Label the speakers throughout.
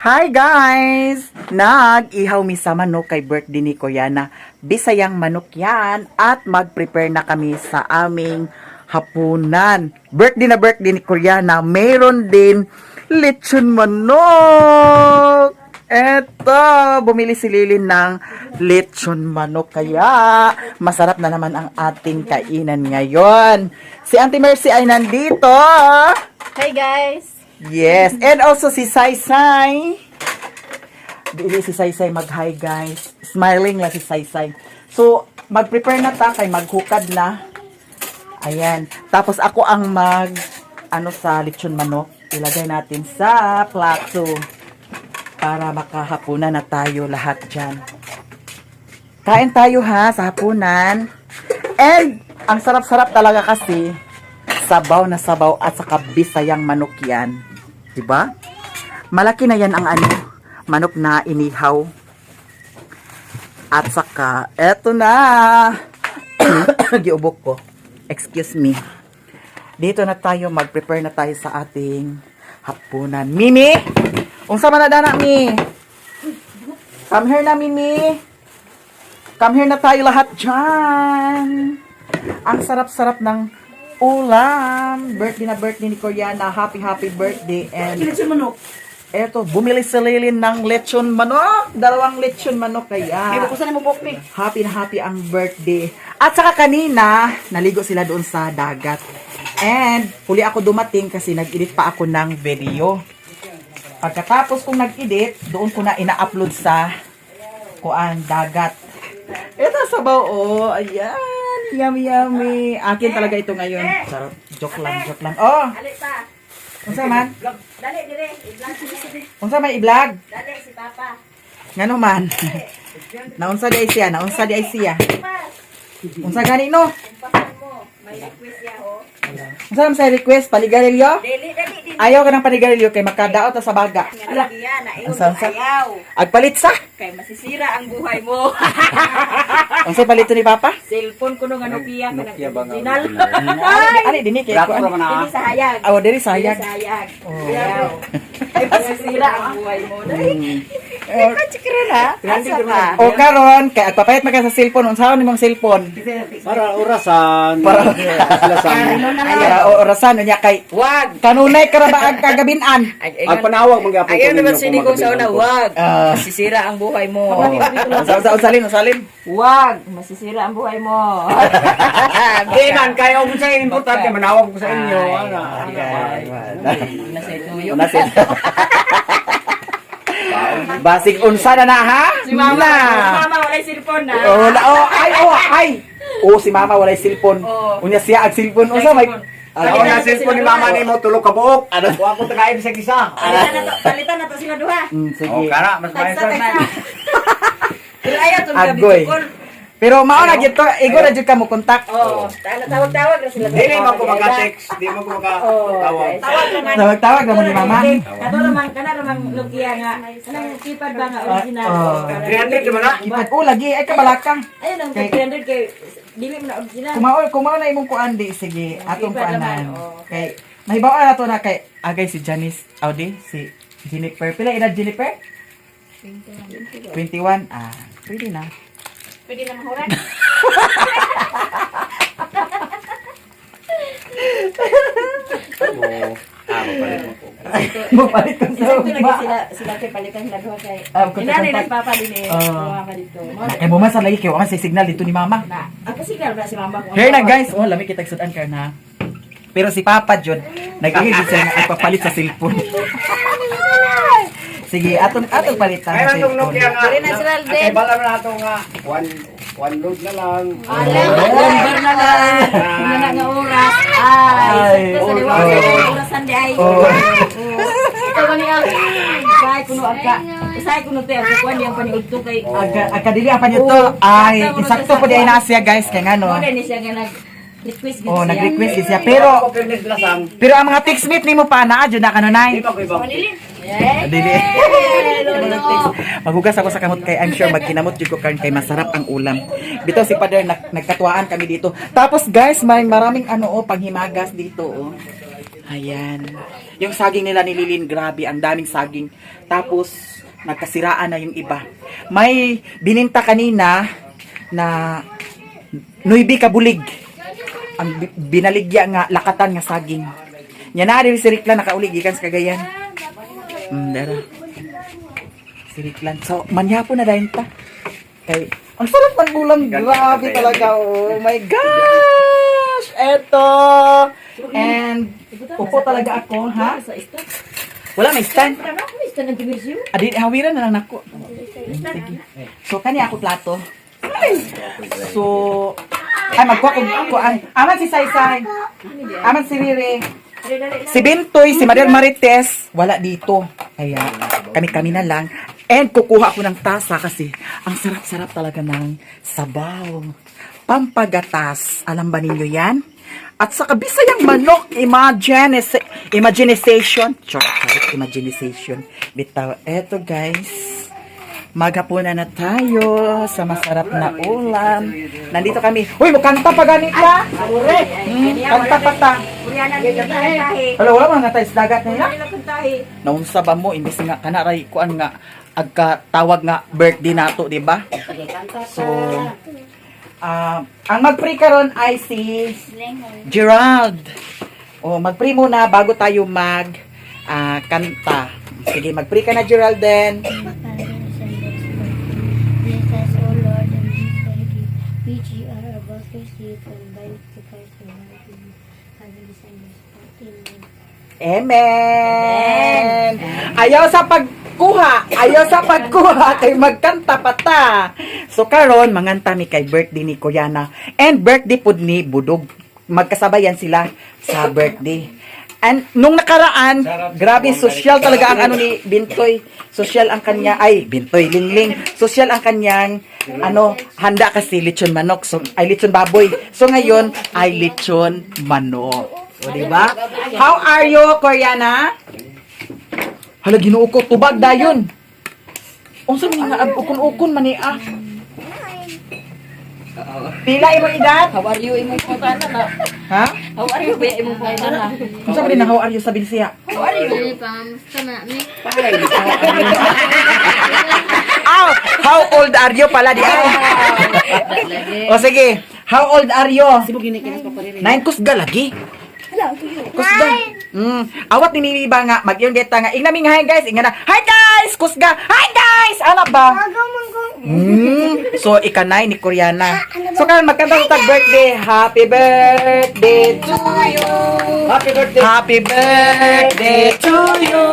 Speaker 1: Hi guys! Nag-ihaw mi sa manok kay birthday ni Koyana. Bisayang manok yan at mag-prepare na kami sa aming hapunan. Birthday na birthday ni Koyana, meron din lechon manok! Eto, bumili si Lilin ng lechon manok kaya masarap na naman ang ating kainan ngayon. Si Auntie Mercy ay nandito.
Speaker 2: Hey guys!
Speaker 1: Yes, and also si Sai Sai. Dili si Sai Sai mag-hi guys. Smiling lang si Sai Sai. So, mag-prepare na ta kay maghukad na. Ayan. Tapos ako ang mag ano sa lechon manok. Ilagay natin sa plato para makahapunan na tayo lahat dyan. Kain tayo ha sa hapunan. And ang sarap-sarap talaga kasi sabaw na sabaw at saka bisayang manok yan. 'Di ba? Malaki na yan ang ano, manok na inihaw. At saka, eto na. Giubok ko. Excuse me. Dito na tayo, mag-prepare na tayo sa ating hapunan. Mimi! Unsa man na dana, Mi? Come here na, Mimi. Come here na tayo lahat dyan. Ang sarap-sarap ng ulam. Birthday na birthday ni Koreana. Happy, happy birthday. And
Speaker 2: Lechon manok.
Speaker 1: Eto, bumili si Lilin ng lechon manok. Dalawang lechon manok kaya.
Speaker 2: Ay, bukusan na mo bok ni.
Speaker 1: Happy na happy ang birthday. At saka kanina, naligo sila doon sa dagat. And huli ako dumating kasi nag-edit pa ako ng video. Pagkatapos kong nag-edit, doon ko na ina-upload sa kuan dagat. Ito sabaw oh, ayan. Yummy yummy. Akin talaga ito ngayon. Charot. Joke lang, joke lang. Oh,
Speaker 2: Dali pa.
Speaker 1: unsa man?
Speaker 2: Dali dire. I-vlog si
Speaker 1: Unsa may i-vlog?
Speaker 2: Dali si Papa.
Speaker 1: Ngano man? Naunsa di ay siya, naunsa di ay siya.
Speaker 2: Pas.
Speaker 1: Unsa gani no?
Speaker 2: Umpasan mo. May request siya ho.
Speaker 1: Unsa man sa request panigarilyo?
Speaker 2: Dali dali dili.
Speaker 1: Ayaw ka ng panigarilyo kay makadaot ta sa baga.
Speaker 2: Nga iya na ingon
Speaker 1: Unsa, unsa?
Speaker 2: ayaw.
Speaker 1: Agpalit sa.
Speaker 2: Kay masisira ang buhay mo.
Speaker 1: Unsa palito ni Papa?
Speaker 2: Cellphone ko nung ano Nokia ka
Speaker 3: Nokia ba nga
Speaker 2: original.
Speaker 1: Ani ani dinhi kay
Speaker 3: Black
Speaker 1: kuan.
Speaker 3: ra man
Speaker 2: Dili
Speaker 3: ah.
Speaker 2: sa hayag.
Speaker 1: Aw diri
Speaker 2: Dili
Speaker 1: sayag.
Speaker 2: sa hayag.
Speaker 1: Oh.
Speaker 2: Ayaw. Kay masisira ang buhay mo. Dali. Chikira na. Asa ka?
Speaker 1: O karon kay agpapalit man ka sa cellphone, unsa nimong cellphone?
Speaker 3: Para orasan.
Speaker 1: Para-
Speaker 3: sila sa
Speaker 1: Para o orasan unya kay
Speaker 4: Wag!
Speaker 1: kanunay ka ra ba ang kagabinan?
Speaker 3: Ang panawag magyapon
Speaker 4: Ayaw naman
Speaker 3: ninyo
Speaker 4: sini
Speaker 3: kung
Speaker 4: kong sa una,
Speaker 3: magabinan ko.
Speaker 4: wag!
Speaker 1: Ah.
Speaker 4: Masisira ang buhay mo.
Speaker 1: Unsa unsa unsalin unsalin?
Speaker 2: Wag, masisira ang buhay mo.
Speaker 3: Di man kayo kung sa importante manawag ko sa inyo. Ana.
Speaker 4: Nasa ituyo.
Speaker 1: Una sila. Basig unsa na na ha?
Speaker 2: Si mama,
Speaker 1: Na.
Speaker 2: si mama walay cellphone na.
Speaker 1: Oh, na, oh, ay, oh, ay. Oh, si mama walay cellphone.
Speaker 2: Oo.
Speaker 1: Unya siya ag cellphone. Unsa may
Speaker 3: Ako na cellphone ni mama nimo tulo ka buok. Ano? Wa ko tagaib sa kisa.
Speaker 2: Palitan na to sila duha.
Speaker 1: Sige.
Speaker 3: Oh, kara mas maayo
Speaker 2: Tagsa,
Speaker 3: sir.
Speaker 2: tagsa. Pero ayaw to
Speaker 1: Agoy. Pero mao na gyud to, igo na jud ka mo kontak.
Speaker 2: Oo, tawag-tawag na sila.
Speaker 3: Dili man ko maka-text, di man ko maka-tawag.
Speaker 2: Tawag naman.
Speaker 1: Tawag-tawag na mo ni mama.
Speaker 2: Kato naman, kana naman Nokia nga. Anang keypad ba nga original?
Speaker 1: Oo.
Speaker 3: 300 naman na.
Speaker 1: Ipad oh lagi ay kabalaka.
Speaker 2: Ayun ang 300 kay dili man na original.
Speaker 1: Kumao kumao na imong kuan di sige atong
Speaker 2: Keypad naman,
Speaker 1: kuanan.
Speaker 2: oo.
Speaker 1: Kay mahibaw na to na kay agay si Janice Audi si Jennifer. Pila edad Jennifer? 21. 21. Ah, pwede na.
Speaker 2: Pwede na mahuran.
Speaker 3: Oh, ah, mapalit mo ko.
Speaker 1: Mapalit ko sa
Speaker 2: Sakto lagi
Speaker 1: ugma.
Speaker 2: sila sila kay palitan sila duha kay.
Speaker 1: Ah, kung
Speaker 2: Inani
Speaker 1: kontak.
Speaker 2: nagpapa din eh.
Speaker 1: Oo.
Speaker 2: Mama dito.
Speaker 1: Na, kay buman sa lagi kay wa man say signal dito ni mama.
Speaker 2: Na, ang kasigal ba si mama ko?
Speaker 1: Here na guys, oh lami kitag sudan ka na. Pero si Papa John, nag-iigid siya nga agpapalit sa cellphone. Sige, atong atong palitan sa
Speaker 3: Kaya tong
Speaker 1: cellphone.
Speaker 3: Nokia nga.
Speaker 4: Dili na sila,
Speaker 3: Ang kay bala na ato nga. One one load na lang.
Speaker 2: Number na lang. Ano na nga oras. Ay,
Speaker 1: Ay.
Speaker 2: sakto sa liwa.
Speaker 1: Oh.
Speaker 2: Orasan di ay.
Speaker 1: Oh.
Speaker 2: Ikaw ba niya? Usahay kuno agka. Usahay kuno te ang kuan niyang paniudto kay.
Speaker 1: Aga aga dili ang panyo to. Ay, insakto po di ay na siya guys kay ngano.
Speaker 2: Mo ni siya nga nag request gid
Speaker 1: Oh,
Speaker 2: siya.
Speaker 1: nag-request siya pero
Speaker 3: Ako permis lasang.
Speaker 1: pero ang mga text mate nimo pa naa jud na
Speaker 3: Di
Speaker 1: kanunay.
Speaker 3: ba ko ibang.
Speaker 1: Dili. Maghugas ako sa kamot kay I'm sure magkinamot jud ko karon kay masarap ang ulam. Bitaw si Father nagkatuwaan kami dito. Tapos guys, may maraming ano oh panghimagas dito oh. Ayan. Yung saging nila ni Lilin, grabe, ang daming saging. Tapos, nagkasiraan na yung iba. May bininta kanina na nuibi kabulig. Ang binaligya nga, lakatan nga saging. Nya na rin si Riklan, nakauli, gikan sa Cagayan. Dara. Si Riklan. So, manyapo na dahil ta. Kay, ang sarap ng ulam. Grabe talaga. Oh my gosh! Eto! And, upo talaga ako, ha?
Speaker 2: Sa ista.
Speaker 1: Wala may stand.
Speaker 2: Ano ako ista ng tibirsyo?
Speaker 1: Adi, hawiran na lang nako. Sige. So, kani ako plato. So, ay, magkuha ko, kuan. Aman si Saysay. Aman si Riri. Si Bintoy, si Maria Marites, wala dito. Kaya, kami-kami na lang. And kukuha ako ng tasa kasi ang sarap-sarap talaga ng sabaw. Pampagatas. Alam ba ninyo yan? At sa kabisayang manok, imagine, imagination. Chok, imagination. Bitaw, eto guys. Maghapunan na tayo sa masarap na ulam. Nandito kami. Uy, mukanta pa ganit ka. Kanta pa ta. Wala, wala mga tayo sa dagat nila. Naunsa ba mo imbes nga kana ray kuan nga agka tawag nga birthday nato, di ba? So ang mag-pray karon ay si Gerald. O mag-pray muna bago tayo mag kanta. Sige, mag-pray ka na, Gerald, then.
Speaker 5: Bless us, O Lord, and these thy gifts, which ye are about to receive from by the Christ our Lord. Father, the Son, and the Spirit. Amen.
Speaker 1: Amen. Ayaw sa pagkuha, ayaw sa pagkuha kay magkanta pa ta. So karon manganta mi kay birthday ni Koyana and birthday pud ni Budog. Magkasabayan sila sa birthday. And nung nakaraan, grabe social talaga ang ano ni Bintoy. Social ang kanya ay Bintoy Lingling. Social ang kanyang ano handa kasi lechon manok. So ay lechon baboy. So ngayon ay lechon manok. O di ba? How are you, Koreana? Hala, Ginoo ko, tubag dayon. Unsa man nga ukon-ukon man ni ah. Pila imong edad?
Speaker 4: How are you imong pangutana na?
Speaker 1: Ha?
Speaker 4: How are you ba imong pangutana?
Speaker 1: Unsa man ni how are you sabi siya?
Speaker 4: How are you?
Speaker 1: Aw, how old are you pala di ay? O sige, how old are you? Nine kusga lagi. Kusga. Awat ni Mimi ba nga mag-iyon deta nga ingna ming hi guys, ingna na. Hi guys, kusga. Hi guys. Ano ba? So ikanay ni Koreana. So karon magkanta ta birthday. Happy birthday to you.
Speaker 3: Happy birthday.
Speaker 1: Happy birthday to you.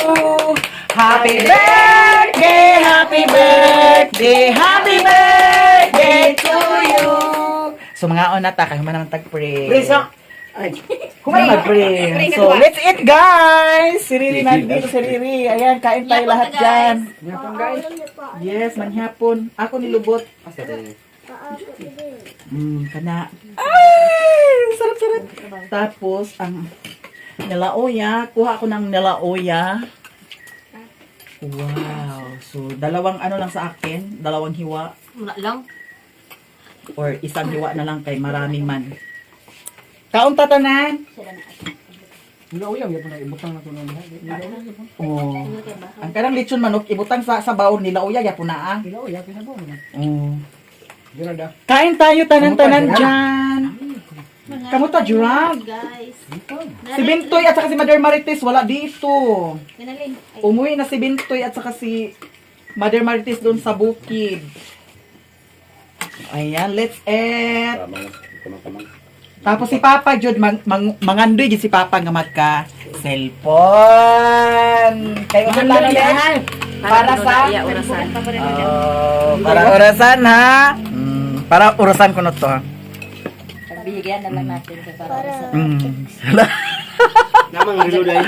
Speaker 1: Happy birthday, happy birthday, happy birthday to you. So mga ona ta kay human naman tag-pray.
Speaker 3: Pray sa.
Speaker 1: Human naman pray. So let's eat guys. Si Riri nandito si Riri. Ayan, kain tayo lahat diyan. Yes, manhapon. Ako nilubot. Kana. Ay, sarap sarap. Tapos ang nilaoya, kuha ako ng nilaoya. Wow. So, dalawang ano lang sa akin, dalawang hiwa
Speaker 2: Wala lang.
Speaker 1: or isang hiwa na lang kay marami man. Kaon tatanan.
Speaker 3: Wala uyang yapon na ibutang na kuno.
Speaker 1: Oh. Ang kanang lechon manok ibutang sa sabaw nila uya yapon na ah.
Speaker 3: Wala uyang kay sabaw na.
Speaker 1: Oh.
Speaker 3: Gerald ah.
Speaker 1: Kain tayo tanan-tanan dyan. Kamuta Gerald?
Speaker 5: Guys.
Speaker 1: Si Bintoy at saka si Mother Marites wala dito.
Speaker 5: Manalin.
Speaker 1: Umuwi na si Bintoy at saka si Mother Marites doon sa bukid. Ayan, let's eat. Tapos si Papa Jud mangandoy jud si Papa nga magka cellphone. Kay unsa plano niya? Para sa
Speaker 4: Iya orasan.
Speaker 1: Oh, para orasan ha. Para orasan ko na to.
Speaker 4: Pagbigyan na lang natin kay para orasan.
Speaker 3: Namang relo dai.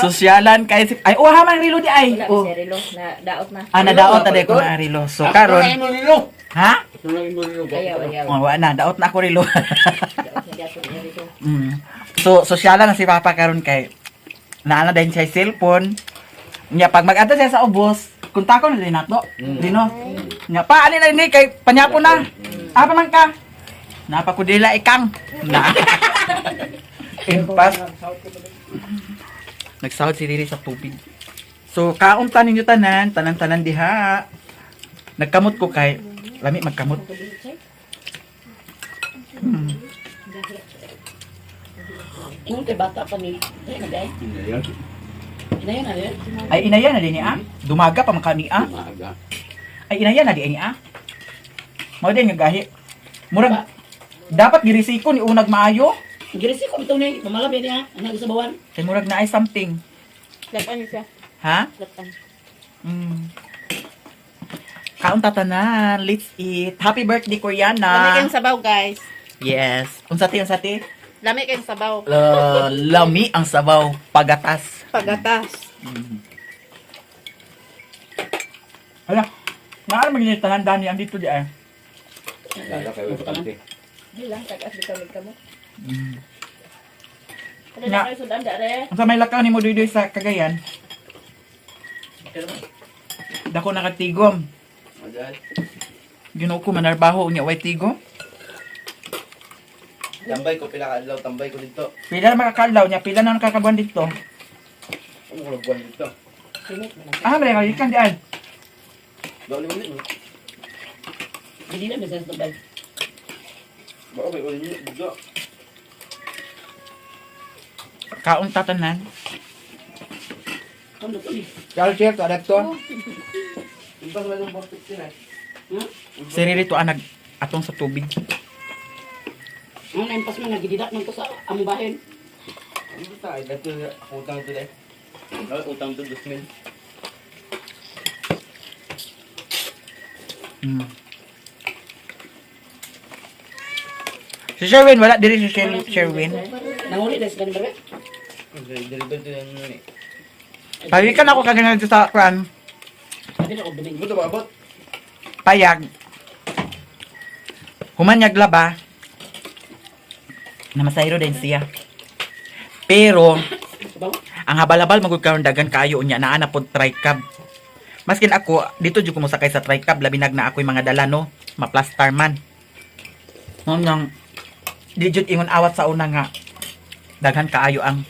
Speaker 1: Sosyalan kay si ay oh hamang relo di ay.
Speaker 4: Wala
Speaker 1: Oh.
Speaker 4: si relo na daot na.
Speaker 1: Ah, nadaot na ko na relo. So karon,
Speaker 3: Mo relo.
Speaker 1: ha?
Speaker 3: Mo relo.
Speaker 4: Ayaw, ayaw.
Speaker 1: Oh, wala na, daot na ako relo.
Speaker 4: Daot na gyapon niya relo.
Speaker 1: So, sosyalan na si Papa karon kay naana din siya cellphone. Nya pag mag-adto siya sa ubos, kontakon na din nato. Dino. Nya pa ani na ni kay panyapo na. Apa man ka? Napa ko dila ikang. Na. Impas. Nagsahod si Riri sa tubig. So, kaon ta ninyo tanan, tanan-tanan diha. Nagkamot ko kay lami magkamot.
Speaker 2: Ingon kay bata pa ni. Ay, nagay.
Speaker 3: Inayan.
Speaker 2: Inayan na rin.
Speaker 1: Ay inayan na din ni ah. Dumaga pa man ka ni ah.
Speaker 3: Maaga.
Speaker 1: Ay inayan na di ni ah. Mao din nga gahi. Murag dapat girisiko ni unag maayo.
Speaker 2: Girisi ko bitaw ni pamalabi niya. Ano sa bawan?
Speaker 1: Kay murag na ay something.
Speaker 4: Lapan siya.
Speaker 1: Ha?
Speaker 4: Lapan.
Speaker 1: Kaon ta tanan, let's eat. Happy birthday, Koreana.
Speaker 4: Lami kayong sabaw, guys.
Speaker 1: Yes. Unsa ti, unsa ti?
Speaker 4: Lami kayong sabaw.
Speaker 1: Lami ang sabaw, pagatas.
Speaker 4: Pagatas.
Speaker 1: Hala. Naa man gyud tanan dani ang dito di ay.
Speaker 3: Lala kayo bakante.
Speaker 4: Di lang, tagas di kami kamo.
Speaker 1: Na.
Speaker 4: Ano na kayo sudan, dare?
Speaker 1: Unsa may lakaw nimo duydoy sa Cagayan? Dako nakatigom. Ginoo ko manarbaho unya way tigom.
Speaker 6: Tambay ko pila ka adlaw, tambay ko dito.
Speaker 1: Pila na makakadlaw niya, pila na nakakabuan dito.
Speaker 6: Ano ko buwan dito?
Speaker 1: Ah, may kalikan di ay.
Speaker 6: Bao ni mo.
Speaker 2: Hindi na bisan sa tambay.
Speaker 6: Bao kay uli dito.
Speaker 1: Kaon ta tanan.
Speaker 2: Kamu to ni.
Speaker 3: Charles Chef, anak to.
Speaker 6: Impas man yung 450 na.
Speaker 1: Si Riri to ang nag atong sa tubig.
Speaker 2: Ang naimpas man nagididak man to sa among bahin.
Speaker 6: Ano ta ay dato utang to dai. Utang to 2000.
Speaker 1: Si Sherwin, wala diri si Sherwin.
Speaker 2: Nanguli na sila ni Barbe.
Speaker 6: Deliver to yan ni.
Speaker 1: Pawikan ako kaganan dito sa kran.
Speaker 2: Sabi na ko Domingo.
Speaker 6: Mo to maabot.
Speaker 1: Payag. Humanyag laba. Namasayro din siya. Pero,
Speaker 2: Sabaw.
Speaker 1: ang habal-habal magud karon dagan kaayo unya naa na pod tricab. Maskin ako dito jud ko mosakay sa tricab labi nag na ako'y mga dala no, maplastar man. Mao nang di jud ingon awat sa una nga daghan kaayo ang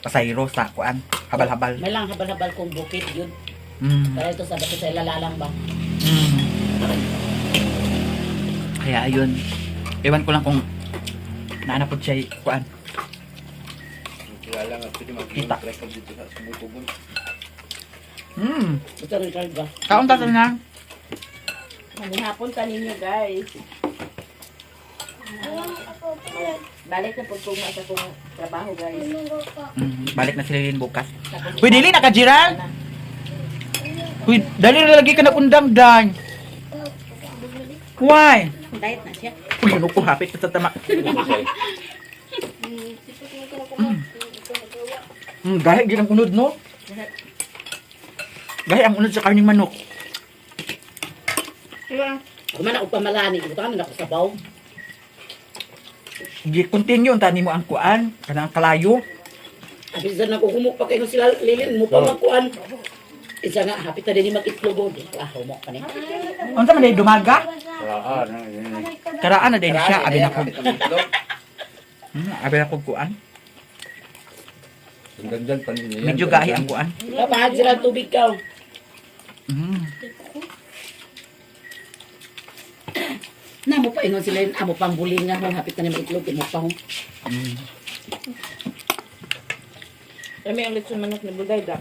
Speaker 1: pasahero sa kuan habal-habal.
Speaker 2: May lang habal-habal kong bukid yun. Para ito sa bato sa ilalalang ba.
Speaker 1: Kaya ayun. Ewan ko lang kung naana pod siya kuan.
Speaker 6: Kilala nga pwede
Speaker 1: Kita.
Speaker 6: mag-record dito sa Subutugon.
Speaker 2: Basta rin card ba?
Speaker 1: Kaon ta na.
Speaker 4: Hapon ta ninyo, guys. Balik na pagkunga sa kong trabaho, guys.
Speaker 1: Balik na sila rin bukas. Uy, dili na ka, Gerald! Uy, dali na lagi ka na undang, dan. Why?
Speaker 4: Diet na siya.
Speaker 1: Uy, ano ko, hapit na sa tama. Gahi, gid ang unod, no? Gahi ang unod sa karning manok.
Speaker 2: Kumana og pamalani, butangan na ako sabaw.
Speaker 1: Gi-continue, ang tani mo ang kuan, kanang kalayo.
Speaker 2: Abi sa nagkukumok pa kayo sila lilin mo pa magkuan. Isa nga hapit na din ni mag-itlog. Ah, humok pa ni.
Speaker 1: Unsa man day dumaga?
Speaker 3: Karaan.
Speaker 1: Karaan na din siya, abi na ko.
Speaker 6: Hapit ang itlog.
Speaker 1: Abi na ko kuan.
Speaker 3: Dandan pa niya.
Speaker 1: Medyo gahi ang kuan.
Speaker 2: Kapahag sila tubig ka. Na mo pa ingon sila yun, amo pang bulinga ho, hapit na ni mag-itlog mo pa ho.
Speaker 4: Kami ang litson manok ni Buday, da.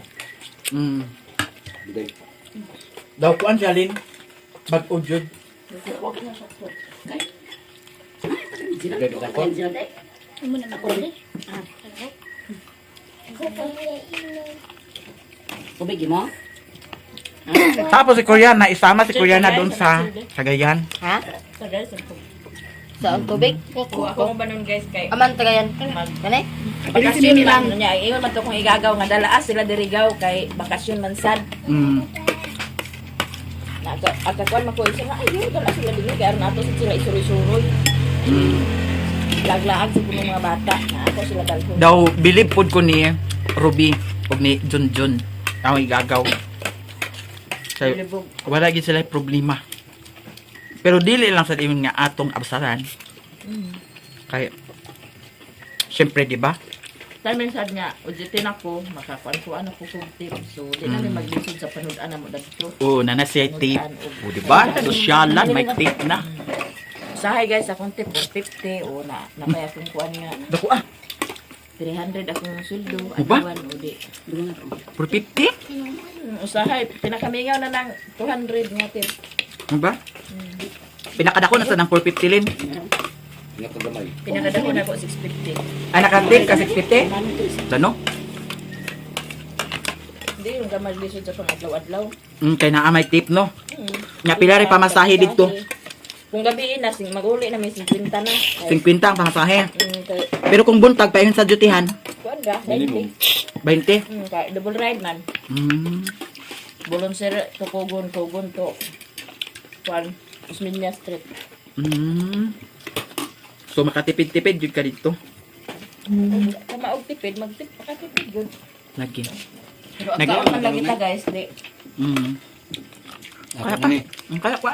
Speaker 1: Daw kuan siya lin. Bag-o jud.
Speaker 2: Sila sila day. Ako rin. Tubig mo?
Speaker 1: Tapos si Koreana, isama si Koreana doon sa Cagayan.
Speaker 4: Ha? Sa ang tubig?
Speaker 7: Ako mo ba nun guys kay
Speaker 4: Aman tagayan. Kani?
Speaker 7: bakasyon man niya. Ingon man to kung igagaw nga dalaas sila dirigaw kay bakasyon man sad. Naka akakuan man ko isa nga ay dala sila diri kay aron ato sa sila isuroy-suroy. Laglaag sa punong mga bata na ako sila dalhon.
Speaker 1: Daw bilib pod ko ni Ruby ug ni Junjun. Ang igagaw. So, wala gid sila problema. Pero dili lang sa ingon nga atong absaran. Kay siyempre di ba?
Speaker 7: Time sad nga, ujitin ako, makakuan-kuan ako kog tip. So, di namin maglisod sa panudan na mo dadto.
Speaker 1: Oh, nana siya tape. Oh, di ba? Sosyalan, may tape na.
Speaker 7: Usahay guys, akong tip 450 o na napay akong kuan nga
Speaker 1: Dako ah,
Speaker 7: 300 akong sweldo
Speaker 1: O ba?
Speaker 7: anuan o di.
Speaker 1: 450?
Speaker 7: Usahay pinakamingaw na nang 200 nga tip.
Speaker 1: Ano ba? Pinakadako na sa ng 450 lin.
Speaker 6: Pinakagamay.
Speaker 7: Pinakadako na ko 650.
Speaker 1: Ay, naka-tape ka 650? Ano?
Speaker 7: Hindi yung gamay lisod sa pangadlaw-adlaw.
Speaker 1: Kay naa may tape, no? Nga pila rin pamasahe dito.
Speaker 7: Kung gabi na sing maguli na may 50 na. Kay,
Speaker 1: 50 ang pamasahe.
Speaker 7: kay,
Speaker 1: Pero kung buntag, payon sa dutyhan,
Speaker 7: kuan ra, 20.
Speaker 6: Minimum.
Speaker 1: 20.
Speaker 7: Kay double ride man. Bulon sir to Kogon, Kogon to kuan Osmeña Street.
Speaker 1: So makatipid-tipid jud ka dito.
Speaker 7: Kamaog tipid, magtip makatipid gud.
Speaker 1: Lagi.
Speaker 7: Pero ang kaon man lagi ta guys, di.
Speaker 1: Kaya pa. Kaya pa.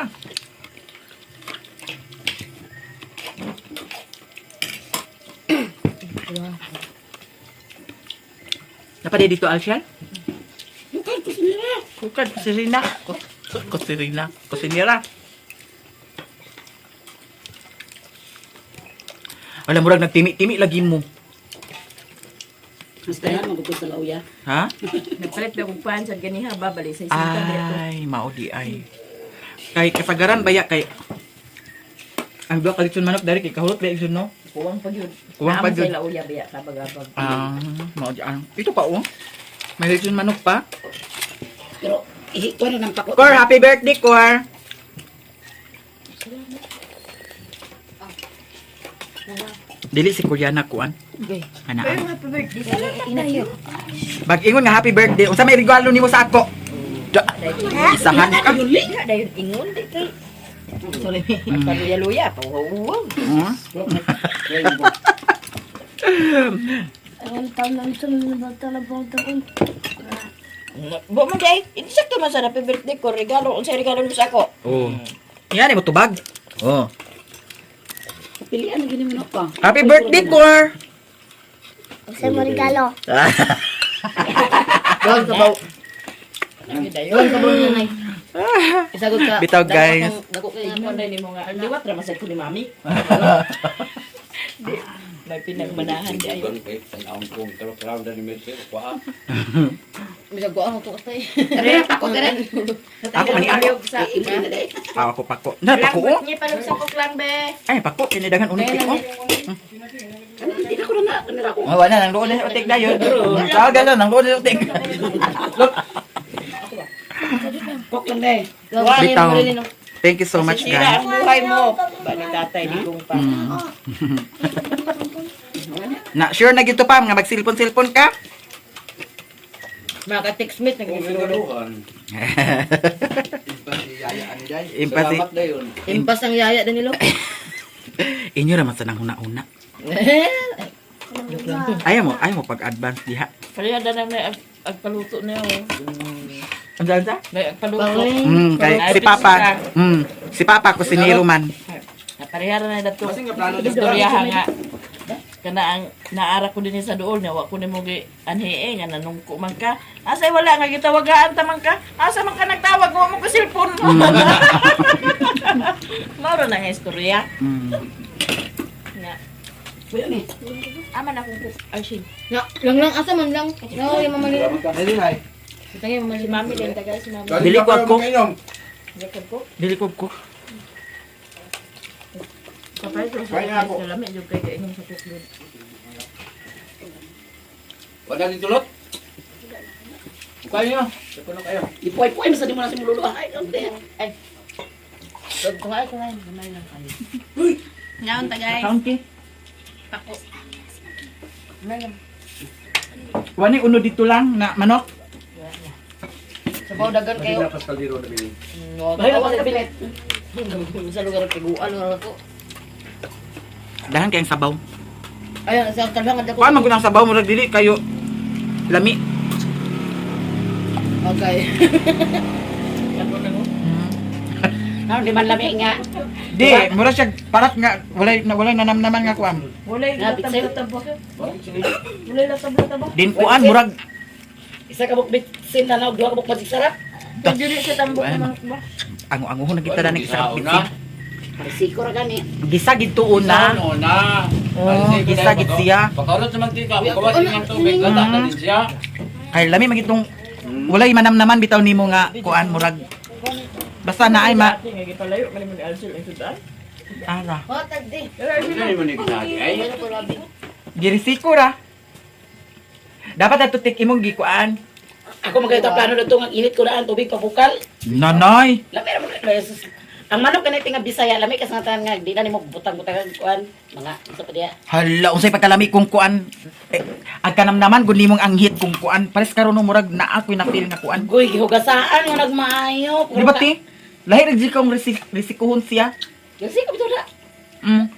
Speaker 1: Napade dito, Alcian?
Speaker 2: Bukod ko sinira.
Speaker 1: Kukad, kusirina. Kusirina. Kusinira. Wala, murag nagtimi-timi lagi mo.
Speaker 2: Mas kaya magugod sa lauya.
Speaker 1: Ha?
Speaker 7: Nagpalit na kong pan sa ganiha babali sa isang dito.
Speaker 1: Ay, mao di ay. Kay kasagaran baya kay ang duha ka litson manok dari kay kahulot ba litson no?
Speaker 7: Kuwang pa gyud.
Speaker 1: Kuwang pa gyud.
Speaker 7: Sa lauya biya kabagabag.
Speaker 1: Ah, mao di ang. Ito pa oh. May litson manok pa.
Speaker 2: Pero ihikuan na ng pako.
Speaker 1: Cor, happy birthday, Cor. Dili si Koreana kuan. Anaan.
Speaker 4: Happy birthday. Salamat.
Speaker 1: Bag ingon nga happy birthday. Unsa may regalo nimo sa ako? Da, isahan ka.
Speaker 7: Nga dayon ingon di kay. Sorry. Paluya-luya pa uwang.
Speaker 5: Ang taon lang sa mga bata na buong taon.
Speaker 7: Bo man day, insakto man sa happy birthday ko regalo unsay regalo nimo sa ako?
Speaker 1: Oh. Yan mo tubag. Oh.
Speaker 2: Pilian na gini mo pa.
Speaker 1: Happy birthday, Cor.
Speaker 5: Sa mo regalo.
Speaker 4: Doon sa baw.
Speaker 7: Dayon.
Speaker 4: Doon sa baw nanay. Isagot ka.
Speaker 1: Bitaw, guys.
Speaker 4: Dako kay
Speaker 7: Ingon day nimo nga liwat ra masad ko ni mami. Di may pinagmanahan di ayo.
Speaker 6: Ganun kayo. Tanawang ko. Pero proud na ni Messi. Kuha.
Speaker 4: Bisag ko ano to kastay.
Speaker 2: Tere, pako tere.
Speaker 1: Ako man ako.
Speaker 7: Sa
Speaker 2: Imo na day.
Speaker 1: Ah, ako pako. Na pako. oh.
Speaker 7: Niya palog sa kuklang be.
Speaker 1: Ay, pako kinidagan ulit ko.
Speaker 2: Ano hindi na ko na na ako.
Speaker 1: Oh, wala nang luon na utik na yun. Tawagan na nang luon na utik.
Speaker 2: Kok lang day.
Speaker 1: Bitaw. Thank you so much,
Speaker 7: Sira
Speaker 1: guys.
Speaker 7: ang buhay mo. Ba ni tatay digong pa.
Speaker 1: Na sure na gito pa nga magsilpon-silpon ka?
Speaker 4: Mga text mate
Speaker 6: Kung
Speaker 4: nag
Speaker 6: regaluhan.
Speaker 1: Impasi.
Speaker 6: Salamat na yun.
Speaker 4: Impas ang yaya Danilo.
Speaker 1: Inyo ra man sa nang huna-huna. Ayaw mo pag-advance diha.
Speaker 7: Pareha na may agpaluto niya oh.
Speaker 1: Unsa unsa?
Speaker 7: May agpaluto.
Speaker 1: Kay si Papa. Si Papa kusinero man.
Speaker 7: Pareha na dato.
Speaker 6: Kasi nga plano di
Speaker 7: Istorya nga. Kana ang naara ko dinhi sa duol niya wa ko nimo gi anhi eh, nga nanungko man ka. Asa wala nga gitawagaan ta man ka. Asa man ka nagtawag wa mo ko cellphone mo. Mao ra na nga istorya. Nga.
Speaker 2: Kuya ni.
Speaker 7: Aman akong cook. Ay, sin.
Speaker 4: Na, lang lang asa man lang. No, yung mama nila.
Speaker 6: Salamat ka. Ay,
Speaker 4: Tangay mama
Speaker 7: Si
Speaker 4: nila.
Speaker 7: mami din taga si mami.
Speaker 1: Dili ko ako.
Speaker 6: Kainom.
Speaker 7: Jakad ko.
Speaker 1: Dili ko ko.
Speaker 7: Kapay ko sa
Speaker 6: Kaya ako.
Speaker 7: Lami jud kay kainom sa cook yun.
Speaker 6: Wala din tulot. Kayo nyo. Puno kayo.
Speaker 2: Ipuay-puay sa di mo na si mululu. Ay, ang day.
Speaker 7: Ay.
Speaker 4: Kung ay kung ay gamay lang kayo.
Speaker 7: Ngaon tagay.
Speaker 1: Kaunti.
Speaker 7: Pako.
Speaker 1: Wani uno dito lang na manok.
Speaker 4: Sabaw dagan kayo.
Speaker 6: Kasi kaldero na bilhin.
Speaker 2: Bahay ako sa kabinet.
Speaker 4: Sa lugar ng piguan wala ko.
Speaker 1: Dahan kayong sabaw.
Speaker 4: Ayan, sa kalhangan dako.
Speaker 1: Kuan man gud ang sabaw murag dili kayo lami.
Speaker 4: Okay.
Speaker 2: Ano, di man lami nga.
Speaker 1: Di, mura siya parat nga walay nanamnaman nga kuan.
Speaker 7: Walay
Speaker 2: Na, bitsin.
Speaker 7: latab-latab ba? Walay latab-latab ba?
Speaker 1: Din kuan murag
Speaker 2: Isa ka buk bitsin na na, duha ka buk magic sarap.
Speaker 7: Pwede sa tambok
Speaker 1: Ay,
Speaker 7: na manok ba?
Speaker 1: ango-ango na kita na isa ka bitsin.
Speaker 2: Marisiko ra gani.
Speaker 1: Gisa gid tuon na.
Speaker 6: Ano na?
Speaker 1: Oh, gisa gid siya.
Speaker 6: Pakaulot sa mantika, pagkawas ng tubig, lata na din siya.
Speaker 1: Kay lami magitong walay manamnaman bitaw nimo nga kuan murag basta na ay ma
Speaker 7: Ate nga gipalayo man ni Alcel ang sudan.
Speaker 1: ara.
Speaker 6: Ano mo ni ginagi ay?
Speaker 1: Girisiko ra. Dapat ato tik imong gikuan.
Speaker 2: Ako magkita plano na nga init ko na ang tubig pabukal.
Speaker 1: Nanay.
Speaker 2: Lami ra mo Jesus. Ang manok kanay nga Bisaya, lami kas nga tanan nga di na nimo butang-butang ang kuan, mga isa pa diya.
Speaker 1: Hala, unsay pagkalami kung kuan. Eh, ang kanamnaman gud nimong anghit kung kuan. Pares karon no, murag naa ko'y na-feel nga kuan.
Speaker 2: Goy, gihugasaan mo nagmaayo.
Speaker 1: Di ba ti? Lahi ra jud kong risikuhon siya.
Speaker 2: Kasi ko bitaw na.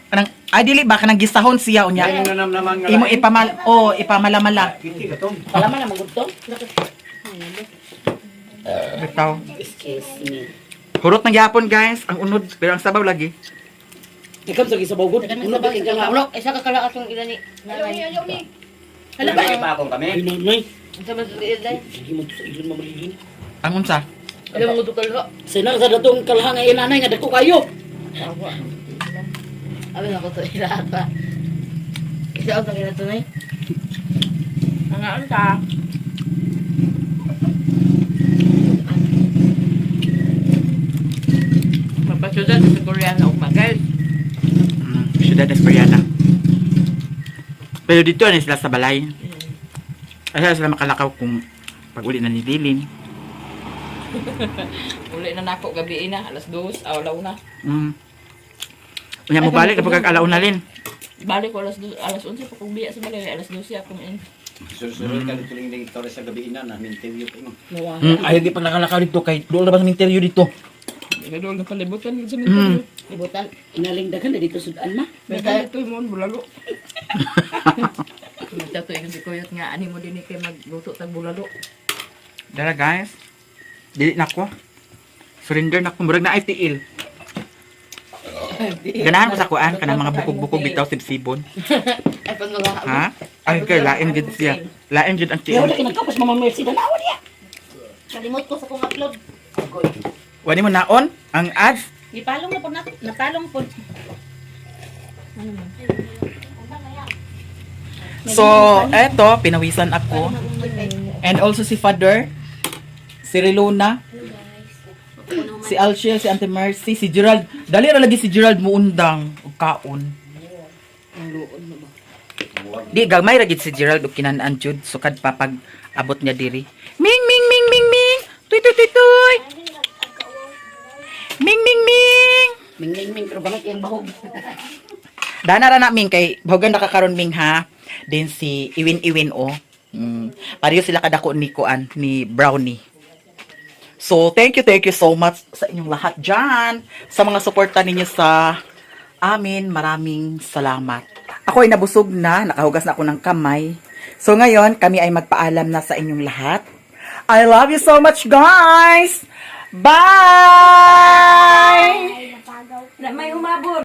Speaker 1: Kanang ay dili ba kanang gisahon siya unya.
Speaker 3: Ay, nanamnaman nga
Speaker 1: Imo
Speaker 3: lain.
Speaker 1: ipamal oh ipamalamala.
Speaker 3: Kiti ka to.
Speaker 2: Palaman na magudto.
Speaker 1: Bitaw.
Speaker 2: Excuse me.
Speaker 1: Hurot ng gyapon guys, ang unod pero ang sabaw lagi.
Speaker 2: Ikaw sa gisabaw gud. Uno ba kay nga
Speaker 4: Uno, isa ka kala atong ilan ni. Nanay.
Speaker 6: Hala ba pa akong kami?
Speaker 2: Ay nanay.
Speaker 4: Unsa man sa ilay?
Speaker 2: Sige mo to sa ilon mamalilin.
Speaker 1: Ang unsa?
Speaker 4: Alam mo to kalha.
Speaker 2: Sina sa datong kalha nga inanay nga dako kayo.
Speaker 4: Abi na ko to ila ata. Isa ang kila to nay.
Speaker 7: Ang anta. Mapasudan sa Koreano ugma guys.
Speaker 1: Ciudad Escoriana. Pero dito ano sila sa balay. Ay sila makalakaw kung pag uli na ni Lilin.
Speaker 7: Uli na nako gabi na alas 2, alaw na.
Speaker 1: Unya mo balik na pagkag alauna lin.
Speaker 7: Balik ko alas 2, alas 11 pa kong biya sa balay, alas 12 akong in.
Speaker 3: Susunod ka dito ling Torres sa gabi ina na minterview pa mo.
Speaker 1: Ayaw di paglakalakaw dito kay doon na ba sa interview dito.
Speaker 7: Ikaw na palibutan gid sa minterview.
Speaker 2: Libutan inaling daghan na dito sudan ma.
Speaker 7: May dito mo bulalo. Mata to ingon si Kuyot nga ani mo dinhi kay magluto tag bulalo.
Speaker 1: Dara guys. Dili na ko. Surrender na ko murag na ay tiil. Ganahan ko sa kuan kanang mga bukog-bukog bitaw sibsibon.
Speaker 4: Ay pangala.
Speaker 1: Ha? Ay kay lain gid siya. Lain gid ang
Speaker 2: Pero
Speaker 1: tiil.
Speaker 2: wala kay nagkapos Mama Mercy danawa niya.
Speaker 4: Kalimot ko sa kong upload.
Speaker 1: Wani mo naon ang ads.
Speaker 4: Gipalong na po na napalong po.
Speaker 1: So, eto pinawisan ako. And also si Father, si Riluna, si Alshia, si Auntie Mercy, si Gerald. Dali ra lagi si Gerald muundang og kaon. Di gamay ra gid si Gerald og kinan-an jud sukad pa pag abot niya diri. Ming ming ming ming ming. Tuy tuy tuy tuy. Ming ming ming.
Speaker 2: Ming ming ming pero bangit yang bahog.
Speaker 1: Dana ra na Ming kay bahugan nakakaron Ming ha. Then si Iwin Iwin o. Pareho sila kadako ni Kuan ni Brownie. So, thank you so much sa inyong lahat dyan. Sa mga suporta ninyo sa amin, maraming salamat. Ako ay nabusog na, nakahugas na ako ng kamay. So ngayon, kami ay magpaalam na sa inyong lahat. I love you so much, guys! Bye!
Speaker 5: Napagaw.
Speaker 4: Na may humabol.